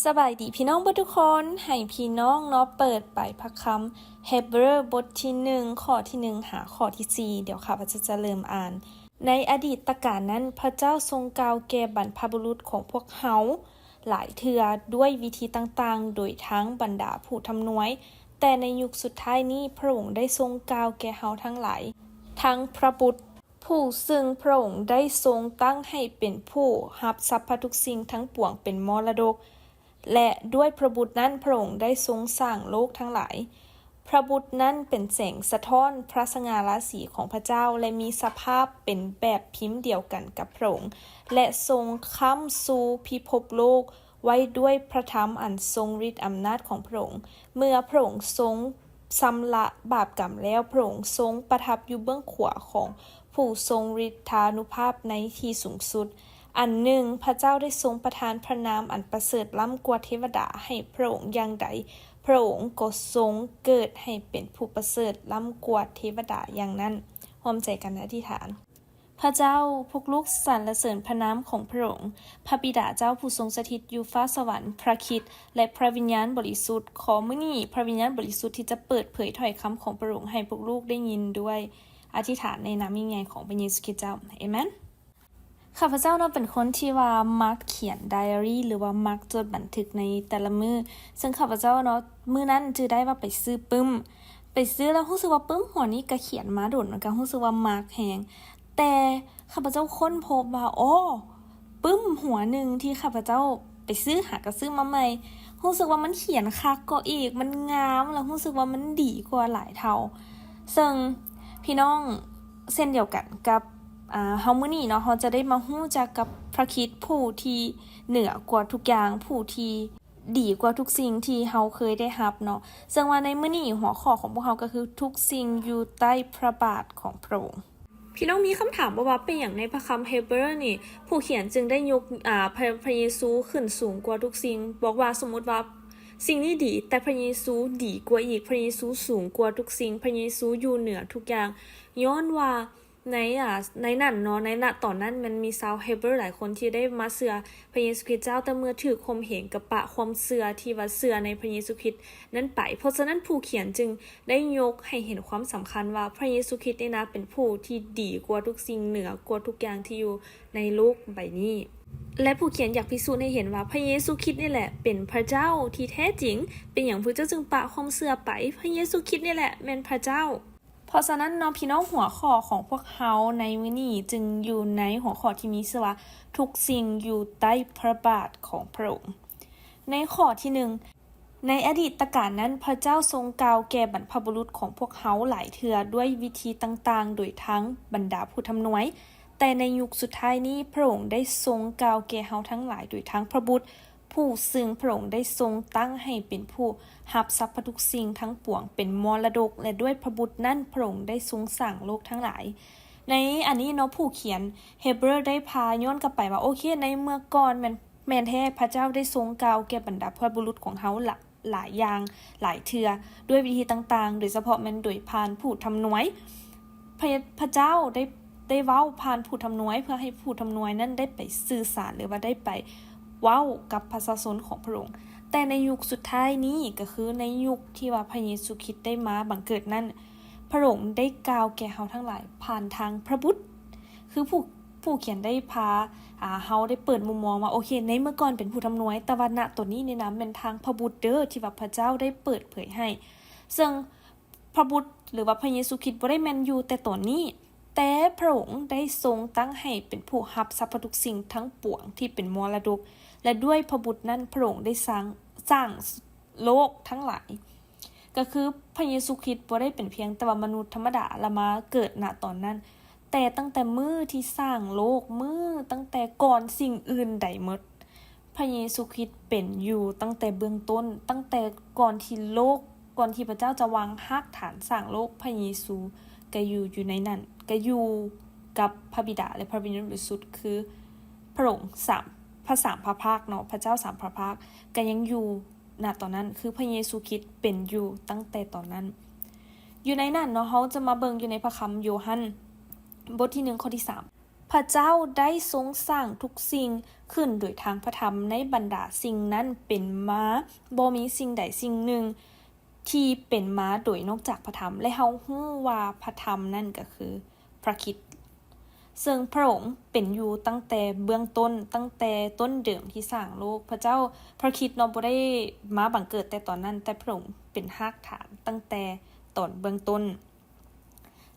ສະບາຍດີພີ່ນ້ອງເບິດທຸກຄົນ, ໃຫ້ພີ່ນ້ອງເນາະເປີດໄປພະຄຳເຮເບຣບົດທີໜຶ່ງ ຂໍ້ທີໜຶ່ງຫາຂໍ້ທີສີ່ ດຽວຂ້າພະເຈົ້າຈະເລີ່ມອ່ານ. ໃນອະດີດຕະການນັ້ນ ພະເຈົ້າຊົງກ່າວແກ່ບັນພະບຸລຸດຂອງພວກເຮົາຫຼາຍເທື່ອດ້ວຍວິທີຕ່າງໆ ໂດຍທາງບັນດາຜູ້ທຳນວຍ, ແຕ່ໃນຍຸກສຸດທ້າຍນີ້ ພະອົງໄດ້ຊົງກ່າວແກ່ເຮົາທັງຫຼາຍ ທັງພະບຸດ ຜູ້ຊຶ່ງພະອົງໄດ້ຊົງຕັ້ງໃຫ້ເປັນຜູ້ຮັບຊັບພະທຸກສິ່ງທັງປວງເປັນມໍລະດົກ ແລະ ດ້ວຍພະບຸດນັ້ນພະອົງໄດ້ຊົງສ້າງໂລກທັງຫຼາຍ. ພະບຸດນັ້ນເປັນແສງສະທ້ອນພະສະຫງ່າລາສີຂອງພະເຈົ້າ ແລະ ມີສະພາບເປັນແບບພິມດຽວກັນກັບພະອົງ ແລະ ຊົງຄ້ຳຊູພິພົບໂລກ ໄວ້ດ້ວຍພະທຳອັນຊົງລິດອຳນາດຂອງພະອົງ, ເມື່ອພະອົງຊົງຊຳລະບາບກຳແລ້ວ, ພະອົງຊົງປະທັບຢູ່ເບື້ອງຂວາຂອງຜູ້ຊົງລິດທານຸພາບໃນທີ່ສູງສຸດ. ອັນໜຶ່ງ, ພະເຈົ້າໄດ້ຊົງປະທານພະນາມອັນປະເສີດລ້ຳກວ່າເທວະດາໃຫ້ພະອົງຢ່າງໃດ, ພະອົງກໍຊົງເກີດໃຫ້ເປັນຜູ້ປະເສີດລ້ຳກວ່າເທວະດາຢ່າງນັ້ນ. ຮ່ວມໃຈກັນອະທິຖານ. ພະເຈົ້າ, ພວກລູກສັນລະເສີນພະນາມຂອງພະອົງ, ພະບິດາເຈົ້າຜູ້ຊົງສະຖິດຢູ່ຟ້າສະຫວັນ, ພະຄຣິດ ແລະ ພະວິນຍານບໍລິສຸດ. ຂໍມື້ນີ້ພະວິນຍານບໍລິສຸດທີ່ຈະເປີດເຜີຍຖ້ອຍຄຳຂອງພະອົງໃຫ້ພວກລູກໄດ້ຍິນດ້ວຍ. ອະທິຖານໃນນາມຍິ່ງໃຫຍ່ຂອງພະເຢຊູຄຣິດເຈົ້າ. ເອເມນ. ຂ້າພະເຈົ້າເນາະເປັນຄົນທີ່ວ່າມັກຂຽນໄດອາຣີ ຫຼືວ່າມັກຈົດບັນທຶກໃນແຕ່ລະມື້, ເຊິ່ງຂ້າພະເຈົ້າເນາະ ມື້ນັ້ນຈື່ໄດ້ວ່າໄປຊື້ປຶ້ມ, ໄປຊື້ແລ້ວຮູ້ສຶກວ່າປຶ້ມຫົວນີ້ກະຂຽນມາດົນ ກະຮູ້ສຶກວ່າມັກແຮງ. ແຕ່ຂ້າພະເຈົ້າຄົ້ນພົບວ່າ ອໍ ປຶ້ມຫົວໜຶ່ງທີ່ຂ້າພະເຈົ້າໄປຊື້ ຫາກະຊື້ມາໃໝ່ ຮູ້ສຶກວ່າມັນຂຽນຄັກກວ່າອີກ, ມັນງາມ ແລ້ວຮູ້ສຶກວ່າມັນດີກວ່າຫຼາຍເທົ່າ. ເຊິ່ງພີ່ນ້ອງ ເຊັ່ນດຽວກັນກັບ ອາ ເຮົາມື້ນີ້ເນາະ ເຮົາຈະໄດ້ມາຮູ້ຈັກກັບພະຄຣິດຜູ້ທີ່ເໜືອກວ່າທຸກຢ່າງ, ຜູ້ທີ່ ດີກວ່າທຸກສິ່ງທີ່ເຮົາເຄີຍໄດ້ຮັບເນາະ. ເຊິ່ງວ່າໃນມື້ນີ້ຫົວຂໍ້ຂອງພວກເຮົາກໍຄື ທຸກສິ່ງຢູ່ໃຕ້ພະບາດຂອງພະອົງ. ພີ່ນ້ອງມີຄຳຖາມບໍ່ວ່າ ເປັນຫຍັງໃນພະຄຳເຮເບຣນີ້ ຜູ້ຂຽນຈຶ່ງໄດ້ຍົກ ອາ ພະ ພະເຢຊູຂຶ້ນສູງກວ່າທຸກສິ່ງ? ບອກວ່າ ສົມມຸດວ່າສິ່ງນີ້ດີ, ແຕ່ພະເຢຊູດີກວ່າອີກ, ພະເຢຊູສູງກວ່າທຸກສິ່ງ, ພະເຢຊູຢູ່ເໜືອທຸກຢ່າງ. ຍ້ອນວ່າ ໃນ ອາ ໃນນັ້ນເນາະ ໃນນະຕອນນັ້ນແມ່ນມີຊາວເຮເບຣຫຼາຍຄົນທີ່ໄດ້ມາເຊື່ອພະເຢຊູຄຣິດເຈົ້າ, ແຕ່ເມື່ອຖືກຂົ່ມເຫງກໍປະຄວາມເຊື່ອທີ່ວ່າເຊື່ອໃນພະເຢຊູຄຣິດນັ້ນໄປ. ເພາະສະນັ້ນຜູ້ຂຽນຈຶ່ງໄດ້ຍົກໃຫ້ເຫັນຄວາມສຳຄັນວ່າ ພະເຢຊູຄຣິດນີ້ນະເປັນຜູ້ທີ່ດີກວ່າທຸກສິ່ງ, ເໜືອກວ່າທຸກຢ່າງທີ່ຢູ່ໃນໂລກໃບນີ້. ແລະ ຜູ້ຂຽນຢາກພິສູດໃຫ້ເຫັນວ່າ ພະເຢຊູຄຣິດນີ້ແຫຼະເປັນພະເຈົ້າທີ່ແທ້ຈິງ. ເປັນຫຍັງພວກເຈົ້າຈຶ່ງປະຄວາມເຊື່ອໄປ? ພະເຢຊູຄຣິດນີ້ແຫຼະແມ່ນພະເຈົ້າ. ເພາະສະນັ້ນເນາະ ພີ່ນ້ອງ, ຫົວຂໍ້ຂອງພວກເຮົາໃນມື້ນີ້ຈຶ່ງຢູ່ໃນຫົວຂໍ້ທີ່ມີຊື່ວ່າ ທຸກສິ່ງຢູ່ໃຕ້ພະບາດຂອງພະອົງ. ໃນຂໍ້ທີໜຶ່ງ, ໃນອະດີດຕະການນັ້ນ ພະເຈົ້າຊົງກ່າວແກ່ບັນພະບຸລຸດຂອງພວກເຮົາຫຼາຍເທື່ອດ້ວຍວິທີຕ່າງໆ ໂດຍທາງບັນດາຜູ້ທຳນວຍ, ແຕ່ໃນຍຸກສຸດທ້າຍນີ້ ພະອົງໄດ້ຊົງກ່າວແກ່ເຮົາທັງຫຼາຍໂດຍທາງພະບຸດ ຜູ້ຊຶ່ງພະອົງໄດ້ຊົງຕັ້ງໃຫ້ເປັນຜູ້ຮັບຊັບພະທຸກສິ່ງທັງປວງເປັນມໍລະດົກ ແລະ ດ້ວຍພະບຸດນັ້ນ ພະອົງໄດ້ຊົງສ້າງໂລກທັງຫຼາຍ. ໃນອັນນີ້ເນາະ ຜູ້ຂຽນເຮເບຣໄດ້ພາຍ້ອນກັບໄປວ່າ ໂອເຄ ໃນເມື່ອກ່ອນແມ່ນ ແມ່ນແທ້ ພະເຈົ້າໄດ້ຊົງກ່າວແກ່ບັນດາພະບຸລຸດຂອງເຮົາຫຼາ ຫຼາຍຢ່າງຫຼາຍເທື່ອ ດ້ວຍວິທີຕ່າງໆ ໂດຍສະເພາະແມ່ນໂດຍຜ່ານຜູ້ທຳນວຍ. ພະ ພະເຈົ້າໄດ້ ໄດ້ເວົ້າຜ່ານຜູ້ທຳນວຍ ເພື່ອໃຫ້ຜູ້ທຳນວຍນັ້ນໄດ້ໄປສື່ສານ ຫຼືວ່າໄດ້ໄປເວົ້າກັບປະຊາຊົນຂອງພະອົງ. ແຕ່ໃນຍຸກສຸດທ້າຍນີ້ ກໍຄືໃນຍຸກທີ່ວ່າພະເຢຊູຄຣິດໄດ້ມາບັງເກີດນັ້ນ, ພະອົງໄດ້ກ່າວແກ່ເຮົາທັງຫຼາຍຜ່ານທາງພະບຸດ. ຄືຜູ້ ຜູ້ຂຽນໄດ້ພາ ອາ ເຮົາໄດ້ເປີດມຸມມອງວ່າ ໂອເຄ ໃນເມື່ອກ່ອນເປັນຜູ້ທຳນວຍ, ແຕ່ວ່ານະຕອນນີ້ນີ້ນະ ແມ່ນທາງພະບຸດເດີ ທີ່ວ່າພະເຈົ້າໄດ້ເປີດເຜີຍໃຫ້. ເຊິ່ງພະບຸດ ຫຼືວ່າພະເຢຊູຄຣິດບໍ່ໄດ້ແມ່ນຢູ່ແຕ່ຕອນນີ້, ແຕ່ພະອົງໄດ້ຊົງຕັ້ງໃຫ້ເປັນຜູ້ຮັບຊັບພະທຸກສິ່ງທັງປວງທີ່ເປັນມໍລະດົກ, ແລະ ດ້ວຍພະບຸດນັ້ນ ພະອົງໄດ້ສ້າງ ສ້າງໂລກທັງຫຼາຍ. ກໍຄືພະເຢຊູຄຣິດບໍ່ໄດ້ເປັນພຽງແຕ່ວ່າມະນຸດທຳມະດາ ລະມາເກີດນະຕອນນັ້ນ, ແຕ່ຕັ້ງແຕ່ມື້ທີ່ສ້າງໂລກ, ມື້ຕັ້ງແຕ່ກ່ອນສິ່ງອື່ນໃດໝົດ, ພະເຢຊູຄຣິດເປັນຢູ່ຕັ້ງແຕ່ເບື້ອງຕົ້ນ, ຕັ້ງແຕ່ກ່ອນທີ່ໂລກ, ກ່ອນທີ່ພະເຈົ້າຈະວາງຮາກຖານສ້າງໂລກ, ພະເຢຊູກະຢູ່ ຢູ່ໃນນັ້ນ, ກະຢູ່ກັບພະບິດາ ແລະ ພະວິນຍານບໍລິສຸດ, ຄືພະອົງສາມ ພະສາມພະພາກເນາະ, ພະເຈົ້າສາມພະພາກກະຍັງຢູ່ ນະຕອນນັ້ນ ຄືພະເຢຊູຄຣິດເປັນຢູ່ຕັ້ງແຕ່ຕອນນັ້ນ. ຢູ່ໃນນັ້ນເນາະ ເຮົາຈະມາເບິ່ງຢູ່ໃນພະຄຳໂຢຮັນ ບົດທີໜຶ່ງ ຂໍ້ທີສາມ. ພະເຈົ້າໄດ້ຊົງສ້າງທຸກສິ່ງຂຶ້ນໂດຍທາງພະທຳ. ໃນບັນດາສິ່ງນັ້ນເປັນມາ, ບໍ່ມີສິ່ງໃດສິ່ງໜຶ່ງທີ່ເປັນມາໂດຍນອກຈາກພະທຳ, ແລະ ເຮົາຮູ້ວ່າພະທຳນັ້ນກໍຄືພະຄຣິດ, ເຊິ່ງພະອົງເປັນຢູ່ຕັ້ງແຕ່ເບື້ອງຕົ້ນ, ຕັ້ງແຕ່ຕົ້ນເດີມທີ່ສ້າງໂລກ. ພະເຈົ້າ, ພະຄຣິດເນາະ ບໍ່ໄດ້ມາບັງເກີດແຕ່ຕອນນັ້ນ, ແຕ່ພະອົງເປັນຮາກຖານຕັ້ງແຕ່ຕອນເບື້ອງຕົ້ນ.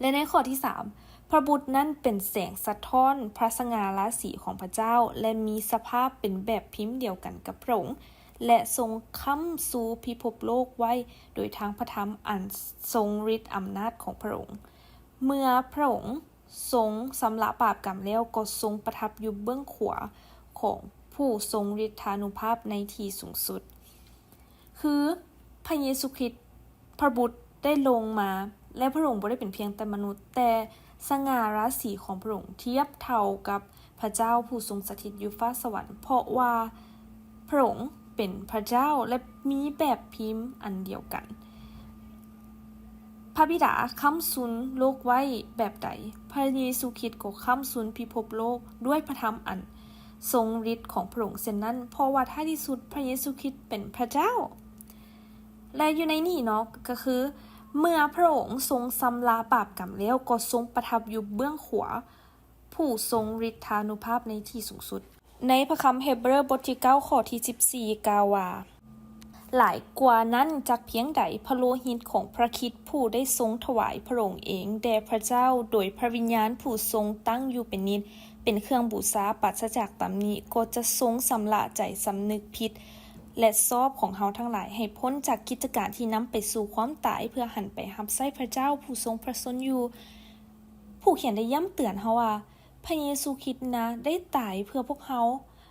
ແລະ ໃນຂໍ້ທີສາມ, ພະບຸດນັ້ນເປັນແສງສະທ້ອນພະສະຫງ່າລາສີຂອງພະເຈົ້າ ແລະ ມີສະພາບເປັນແບບພິມດຽວກັນກັບພະອົງ ແລະ ຊົງຄ້ຳຊູພິພົບໂລກໄວ້ໂດຍທາງພະທຳອັນຊົງລິດອຳນາດຂອງພະອົງ. ເມື່ອພະອົງຊົງຊຳລະບາບກຳແລ້ວ, ກໍຊົງປະທັບຢູ່ເບື້ອງຂວາຂອງຜູ້ຊົງລິດທານຸພາບໃນທີ່ສູງສຸດ. ຄືພະເຢຊູຄຣິດ ພະບຸດໄດ້ລົງມາ ແລະ ພະອົງບໍ່ໄດ້ເປັນພຽງແຕ່ມະນຸດ, ແຕ່ສະຫງ່າລາສີຂອງພະອົງທຽບເທົ່າກັບພະເຈົ້າຜູ້ຊົງສະຖິດຢູ່ຟ້າສະຫວັນ, ເພາະວ່າພະອົງເປັນພະເຈົ້າ ແລະ ມີແບບພິມອັນດຽວກັນ. ພະບິດາຄ້ຳຊູນໂລກໄວ້ແບບໃດ, ພະເຢຊູຄຣິດກໍຄ້ຳຊູນພິພົບໂລກດ້ວຍພະທຳອັນຊົງລິດຂອງພະອົງເຊັ່ນນັ້ນ, ເພາະວ່າທ້າຍທີ່ສຸດພະເຢຊູຄຣິດເປັນພະເຈົ້າ. ແລະ ຢູ່ໃນນີ້ເນາະ ກໍຄືເມື່ອພະອົງຊົງຊຳລະບາບກຳແລ້ວ, ກໍຊົງປະທັບຢູ່ເບື້ອງຂວາຜູ້ຊົງລິດທານຸພາບໃນທີ່ສູງສຸດ. ໃນພະຄຳເຮເບຣບົດທີເກົ້າ ຂໍ້ທີສິບສີ່ ກ່າວວ່າ, ຫຼາຍກວ່ານັ້ນຈັກພຽງໃດ, ພະໂລຫິດຂອງພະຄຣິດຜູ້ໄດ້ຊົງຖວາຍພະອົງເອງແດ່ພະເຈົ້າໂດຍພະວິນຍານຜູ້ຊົງຕັ້ງຢູ່ເປັນນິດ, ເປັນເຄື່ອງບູຊາປາສະຈາກຕຳໜິ, ກໍຈະຊົງຊຳລະໃຈສຳນຶກຜິດ ແລະ ຊອບຂອງເຮົາທັງຫຼາຍໃຫ້ພົ້ນຈາກກິດຈະການທີ່ນຳໄປສູ່ຄວາມຕາຍ, ເພື່ອຫັນໄປຮັບໃຊ້ພະເຈົ້າຜູ້ຊົງພະຊົນຢູ່. ຜູ້ຂຽນໄດ້ຢ້ຳເຕືອນເຮົາວ່າ ພະເຢຊູຄຣິດນະໄດ້ຕາຍເພື່ອພວກເຮົາ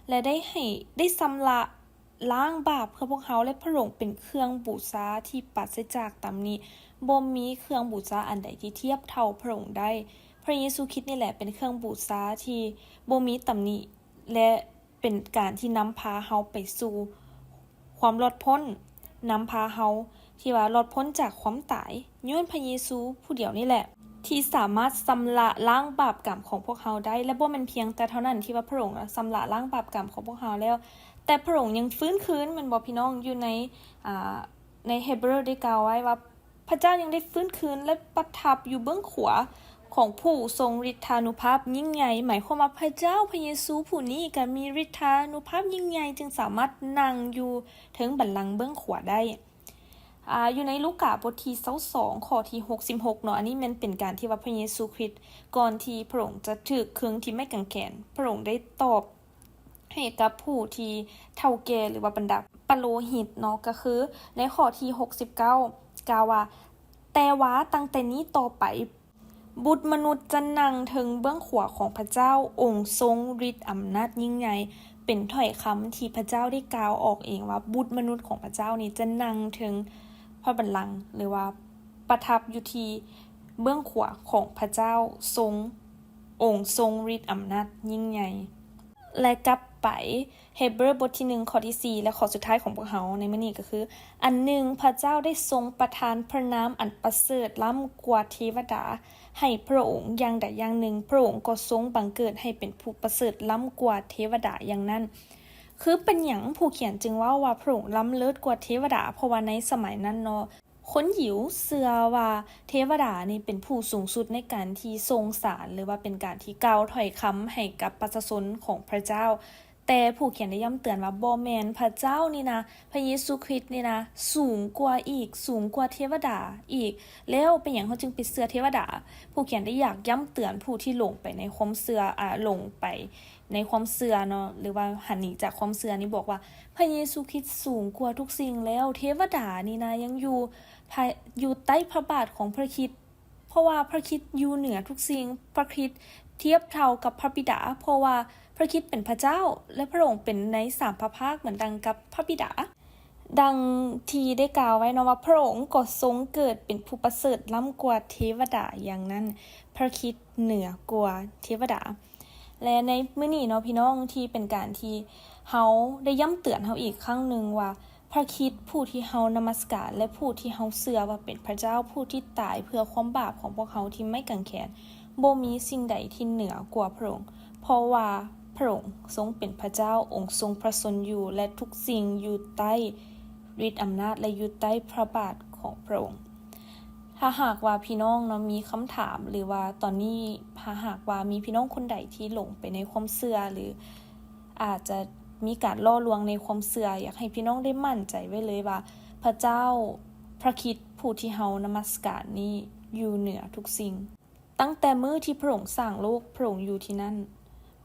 ແລະ ໄດ້ໃຫ້, ໄດ້ຊຳລະລ້າງບາບເພື່ອພວກເຮົາ, ແລະ ພະອົງເປັນເຄື່ອງບູຊາທີ່ປາສະຈາກຕຳໜິ, ບໍ່ມີເຄື່ອງບູຊາອັນໃດທີ່ທຽບເທົ່າພະອົງໄດ້. ພະເຢຊູຄຣິດນີ້ແຫຼະເປັນເຄື່ອງບູຊາທີ່ບໍ່ມີຕຳໜິ ແລະ ເປັນການທີ່ນຳພາເຮົາໄປສູ່ຄວາມລອດພົ້ນ, ນຳພາເຮົາທີ່ວ່າລອດພົ້ນຈາກຄວາມຕາຍ. ຍ້ອນພະເຢຊູຜູ້ດຽວນີ້ແຫຼະທີ່ສາມາດຊຳລະລ້າງບາບກຳຂອງພວກເຮົາໄດ້, ແລະ ບໍ່ແມ່ນພຽງແຕ່ເທົ່ານັ້ນທີ່ວ່າພະອົງຊຳລະລ້າງບາບກຳຂອງພວກເຮົາແລ້ວ, ແຕ່ພະອົງຍັງຟື້ນຄືນ, ແມ່ນບໍ່ພີ່ນ້ອງ? ຢູ່ໃນ, ອາ, ໃນເຮເບຣໄດ້ກ່າວໄວ້ວ່າ ພະເຈົ້າຍັງໄດ້ຟື້ນຄືນ ແລະ ປະທັບຢູ່ເບື້ອງຂວາຂອງຜູ້ຊົງລິດທານຸພາບຍິ່ງໃຫຍ່, ໝາຍຄວາມວ່າພະເຈົ້າພະເຢຊູຜູ້ນີ້ກໍມີລິດທານຸພາບຍິ່ງໃຫຍ່, ຈຶ່ງສາມາດນັ່ງຢູ່ເທິງບັນລັງເບື້ອງຂວາໄດ້. ອາ, ຢູ່ໃນລູກາບົດທີຊາວສອງ ຂໍ້ທີຫົກສິບຫົກເນາະ, ອັນນີ້ແມ່ນເປັນການທີ່ວ່າພະເຢຊູຄຣິດ ກ່ອນທີ່ພະອົງຈະຖືກຄຶງທີ່ໄມ້ກາງແຂນ, ພະອົງໄດ້ຕອບ ໃຫ້ກັບຜູ້ທີ່ເຖົ້າແກ່ ຫຼືວ່າບັນດາປະໂລຫິດເນາະ, ກໍຄືໃນຂໍ້ທີຫົກສິບເກົ້າ ກ່າວວ່າ, ແຕ່ວ່າຕັ້ງແຕ່ນີ້ຕໍ່ໄປ ບຸດມະນຸດຈະນັ່ງເທິງເບື້ອງຂວາຂອງພະເຈົ້າ, ອົງຊົງລິດອຳນາດຍິ່ງໃຫຍ່. ເປັນຖ້ອຍຄຳທີ່ພະເຈົ້າໄດ້ກ່າວອອກເອງວ່າ ບຸດມະນຸດຂອງພະເຈົ້ານີ້ຈະນັ່ງເທິງພະບັນລັງ ຫຼືວ່າປະທັບຢູ່ທີ່ເບື້ອງຂວາຂອງພະເຈົ້າ, ຊົງ ອົງຊົງລິດອຳນາດຍິ່ງໃຫຍ່. ແລະ ກັບໄປເຮເບຣບົດທີໜຶ່ງ ຂໍ້ທີສີ່ ແລະ ຂໍ້ສຸດທ້າຍຂອງພວກເຮົາໃນມື້ນີ້ກໍຄື, ອັນໜຶ່ງ, ພະເຈົ້າໄດ້ຊົງປະທານພະນາມອັນປະເສີດລ້ຳກວ່າເທວະດາໃຫ້ພະອົງຢ່າງໃດຢ່າງໜຶ່ງ, ພະອົງກໍຊົງບັງເກີດໃຫ້ເປັນຜູ້ປະເສີດລ້ຳກວ່າເທວະດາຢ່າງນັ້ນ. ຄືເປັນຫຍັງຜູ້ຂຽນຈຶ່ງເວົ້າວ່າພະອົງລ້ຳເລີດກວ່າເທວະດາ? ເພາະວ່າໃນສະໄໝນັ້ນເນາະ, ຄົນຢິວເຊື່ອວ່າເທວະດານີ້ເປັນຜູ້ສູງສຸດໃນການທີ່ສົ່ງສານ ຫຼືວ່າເປັນການທີ່ກ່າວຖ້ອຍຄຳໃຫ້ກັບປະຊາຊົນຂອງພະເຈົ້າ. ແຕ່ຜູ້ຂຽນໄດ້ຢ້ຳເຕືອນວ່າ ບໍ່ແມ່ນ, ພະເຈົ້ານີ້ນະ, ພະເຢຊູຄຣິດນີ້ນະ, ສູງກວ່າອີກ, ສູງກວ່າເທວະດາອີກ. ແລ້ວເປັນຫຍັງເຮົາຈຶ່ງໄປເຊື່ອເທວະດາ? ຜູ້ຂຽນໄດ້ຢາກຢ້ຳເຕືອນຜູ້ທີ່ຫຼົງໄປໃນຄວາມເຊື່ອ, ອາ, ຫຼົງໄປ ໃນຄວາມເຊື່ອເນາະ ຫຼືວ່າຫັນໜີຈາກຄວາມເຊື່ອນີ້ ບອກວ່າພະເຢຊູຄຣິດສູງກວ່າທຸກສິ່ງແລ້ວ, ເທວະດານີ້ນະຍັງຢູ່ພະ, ຢູ່ໃຕ້ພະບາດຂອງພະຄຣິດ, ເພາະວ່າພະຄຣິດຢູ່ເໜືອທຸກສິ່ງ, ພະຄຣິດທຽບເທົ່າກັບພະບິດາ, ເພາະວ່າພະຄຣິດເປັນພະເຈົ້າ ແລະ ພະອົງເປັນໃນສາມພະພາກເໝືອນດັ່ງກັບພະບິດາ. ດັ່ງທີ່ໄດ້ກ່າວໄວ້ເນາະວ່າ ພະອົງກໍຊົງເກີດເປັນຜູ້ປະເສີດລ້ຳກວ່າເທວະດາ, ຢ່າງນັ້ນ ພະຄຣິດເໜືອກວ່າເທວະດາ. ແລະ ໃນມື້ນີ້ເນາະ ພີ່ນ້ອງ, ທີ່ເປັນການທີ່ເຮົາໄດ້ຢ້ຳເຕືອນເຮົາອີກຄັ້ງໜຶ່ງວ່າ ພະຄຣິດຜູ້ທີ່ເຮົານະມັດສະການ ແລະ ຜູ້ທີ່ເຮົາເຊື່ອວ່າເປັນພະເຈົ້າ, ຜູ້ທີ່ຕາຍເພື່ອຄວາມບາບຂອງພວກເຮົາທີ່ໄມ້ກາງແຂນ, ບໍ່ມີສິ່ງໃດທີ່ເໜືອກວ່າພະອົງ, ເພາະວ່າພະອົງຊົງເປັນພະເຈົ້າ, ອົງຊົງພະຊົນຢູ່ ແລະ ທຸກສິ່ງຢູ່ໃຕ້ລິດອຳນາດ ແລະ ຢູ່ໃຕ້ພະບາດຂອງພະອົງ. ຖ້າຫາກວ່າພີ່ນ້ອງເນາະ ມີຄຳຖາມ ຫຼືວ່າຕອນນີ້ ຖ້າຫາກວ່າມີພີ່ນ້ອງຄົນໃດທີ່ຫຼົງໄປໃນຄວາມເຊື່ອ ຫຼືອາດຈະມີການຫຼໍ່ລວງໃນຄວາມເຊື່ອ, ຢາກໃຫ້ພີ່ນ້ອງໄດ້ໝັ້ນໃຈໄວ້ເລີຍວ່າ ພະເຈົ້າ, ພະຄຣິດຜູ້ທີ່ເຮົານະມັດສະການນີ້ຢູ່ເໜືອທຸກສິ່ງ. ຕັ້ງແຕ່ມື້ທີ່ພະອົງສ້າງໂລກ, ພະອົງຢູ່ທີ່ນັ້ນ.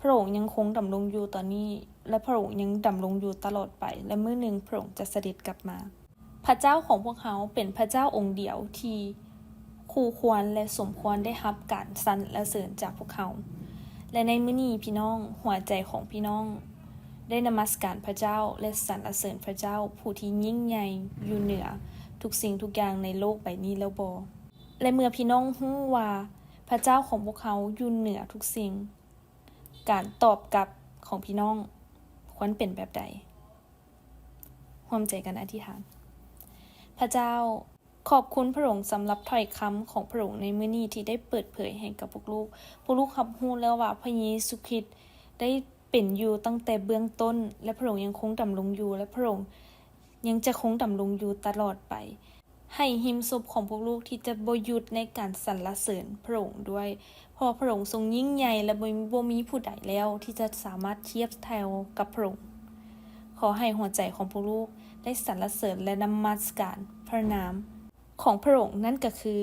ພະອົງຍັງຄົງດຳລົງຢູ່ຕອນນີ້ ແລະ ພະອົງຍັງດຳລົງຢູ່ຕະຫຼອດໄປ, ແລະ ມື້ໜຶ່ງພະອົງຈະສະເດັດກັບມາ. ພະເຈົ້າຂອງພວກເຮົາເປັນພະເຈົ້າອົງດຽວທີ່ຄູ່ຄວນ ແລະ ສົມຄວນໄດ້ຮັບການສັນລະເສີນຈາກພວກເຮົາ. ແລະ ໃນມື້ນີ້, ພີ່ນ້ອງ, ຫົວໃຈຂອງພີ່ນ້ອງໄດ້ນະມັດສະການພະເຈົ້າ ແລະ ສັນລະເສີນພະເຈົ້າຜູ້ທີ່ຍິ່ງໃຫຍ່ຢູ່ເໜືອທຸກສິ່ງທຸກຢ່າງໃນໂລກໃບນີ້ແລ້ວບໍ? ແລະ ເມື່ອພີ່ນ້ອງຮູ້ວ່າພະເຈົ້າຂອງພວກເຮົາຢູ່ເໜືອທຸກສິ່ງ, ການຕອບກັບຂອງພີ່ນ້ອງຄວນເປັນແບບໃດ? ຮ່ວມໃຈກັນອະທິຖານ. ພະເຈົ້າ, ຂອບຄຸນພະອົງສຳລັບຖ້ອຍຄຳຂອງພະອົງໃນມື້ນີ້ທີ່ໄດ້ເປີດເຜີຍໃຫ້ກັບພວກລູກ. ພວກລູກຮັບຮູ້ແລ້ວວ່າພະເຢຊູຄຣິດໄດ້ເປັນຢູ່ຕັ້ງແຕ່ເບື້ອງຕົ້ນ ແລະ ພະອົງຍັງຄົງດຳລົງຢູ່ ແລະ ພະອົງຍັງຈະຄົງດຳລົງຢູ່ຕະຫຼອດໄປ. ໃຫ້ຫິມສົບຂອງພວກລູກທີ່ຈະບໍ່ຢຸດໃນການສັນລະເສີນພະອົງດ້ວຍ, ເພາະພະອົງຊົງຍິ່ງໃຫຍ່ ແລະ ບໍ່ມີ, ບໍ່ມີຜູ້ໃດແລ້ວທີ່ຈະສາມາດທຽບເທົ່າກັບພະອົງ. ຂໍໃຫ້ຫົວໃຈຂອງພວກລູກໄດ້ສັນລະເສີນ ແລະ ນະມັດສະການພະນາມຂອງພະອົງ, ນັ້ນກໍຄື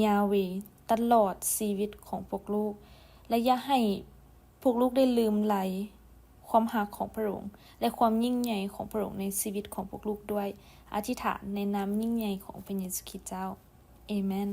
Yahweh ຕະຫຼອດຊີວິດຂອງພວກລູກ, ແລະ ຢ່າໃຫ້ ພວກລູກໄດ້ລືມໄຫຼຄວາມຮັກຂອງພະອົງ ແລະ ຄວາມຍິ່ງໃຫຍ່ຂອງພະອົງໃນຊີວິດຂອງພວກລູກດ້ວຍ. ອະທິຖານໃນນາມຍິ່ງໃຫຍ່ຂອງພະເຢຊູຄຣິດເຈົ້າ. ເອເມນ.